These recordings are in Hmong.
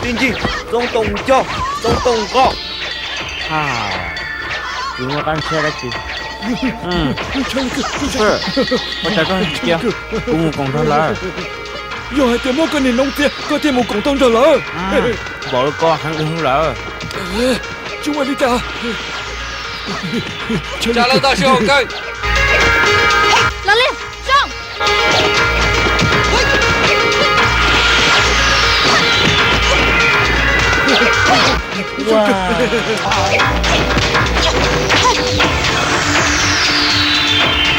Txiv ntsig, Txoov Toom nco, Txoov Toom nqos. Tsis muaj qab ntshiab dab tsi. Ua cas koj tsis cia kuv mus koom nrog lawv? Yog hais tias muab koj niag noob txias koj thiaj mus koom tau nrog lawv. Npaum li koj heev dhau lawm. Tsis ua li cas. Tsa lawv tau sib hoo kawg. Los li, zoo.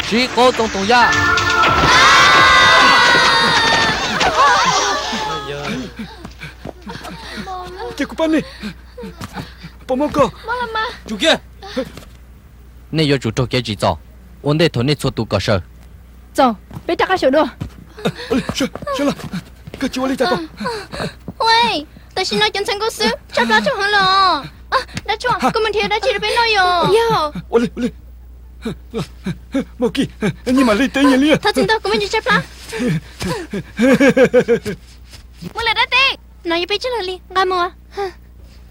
Siv qoob Txoov Toom Yaj. Cia kuv pab nej. Pov Mab Koj. Tsum kiag. Nej yuav tsum raug kev tsim txom ua ntej thaum nej txhua tus kom sawv. Txaus, peb rov qab sawv dua. Koj tsis ua li cas koj. Ua, tam sim no cov ntxhais nkauj xwb tshaib plab tshaj heev los. Dab Tshuaj, koj mus nrhiav dab tsi rau peb noj yom? Yog. Ua li, ua li. Mauj Kij, nyias mam li teb nyias li. Thov txim ntau, kuv me ntsis tshaib plab. Mus lawm dab teb. No yog peb tij laug li, nqa mus.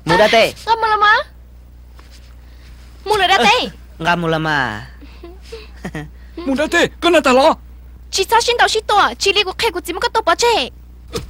Mus dab teb. Nqa mus los mas. Mus lawm dab teb. Nqa mus los mas. Mus dab teb, koj na tag los? Tsis txhob sib ntaus sib tua, tsis li kuv qhia kuv txiv muab koj tua pov tseg.